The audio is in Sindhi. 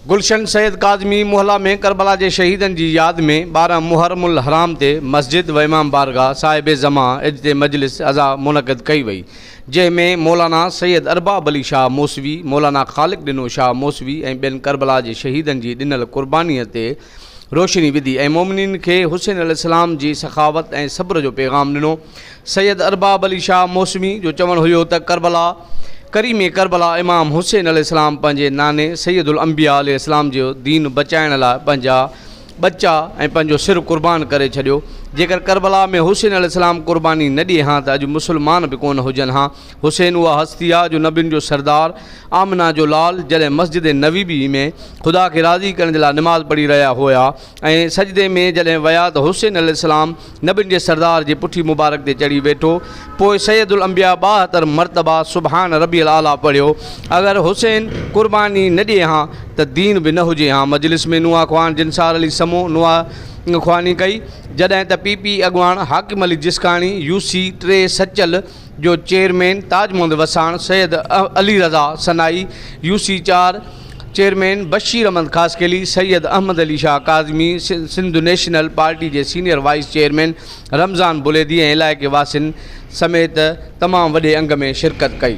گلشن سيد ڪاظمي محلا ۾ ڪربلا جي شهيدن جي ياد ۾ 12 محرم الحرام تي مسجد و امام بارگاهه صاحب زمان اجتي مجلس عزا منعقد ڪئي وئي جنهن ۾ مولانا سيد ارباب علي شاهه موسوي، مولانا خالق ڏنو شاهه موسوي ۽ ٻين ڪربلا جي شهيدن جي ڏنل قرباني تي روشني وڌي ۽ مومنين کي حسين عليه السلام جي سخاوت ۽ صبر جو پيغام ڏنو. سيد ارباب علي شاهه موسمي جو چوڻ هيو ته ڪربلا ڪريم ڪربلا امام حسين عليه السلام پنهنجي ناني سيد الانبياء عليه السلام جو دين بچائڻ لاء پنهنجا ٻچا ۽ پنهنجو سر قربان ڪري ڇڏيو جيڪر ڪربلا ۾ حسين عليه السلام قرباني نه ڏئي هان ته اڄ مسلمان به ڪونه هجن هان حسين اها هستي آ جو نبين جو سردار آمنه جو لال جڏهن مسجد نبوي ۾ خدا کي راضي ڪرڻ جي لاء نماز پڙهي رهيا هيا ۽ سجدي ۾ جڏهن ويا ته حسين عليه السلام نبين جي سردار جي پٺي مبارڪ تي چڙهي ويٺو پوء سيد الانبياء 72 مرتبه سبحان ربي الاعليٰ پڙهيو اگر حسين قرباني نه ڏئي هان ته دين به نه هجي هان مجلس ۾ نوحه خوان جنسار علي سمون نوحه خواني ڪئي جڏهن ته پي پي اڳواڻ حاڪم علي جسڪاڻي يو سي 3 سچل جو chairman Taj Muhammad Wassan, Syed Ali Raza Sanai, U C 4 chairman Bashir Ahmed Khaskheli, Syed Ahmed Ali Shah Kazmi, Sindh national party جي senior vice chairman Ramzan Buledi ۽ علائقي واسين سميت تمام وڏي انگ ۾ شرڪت ڪئي.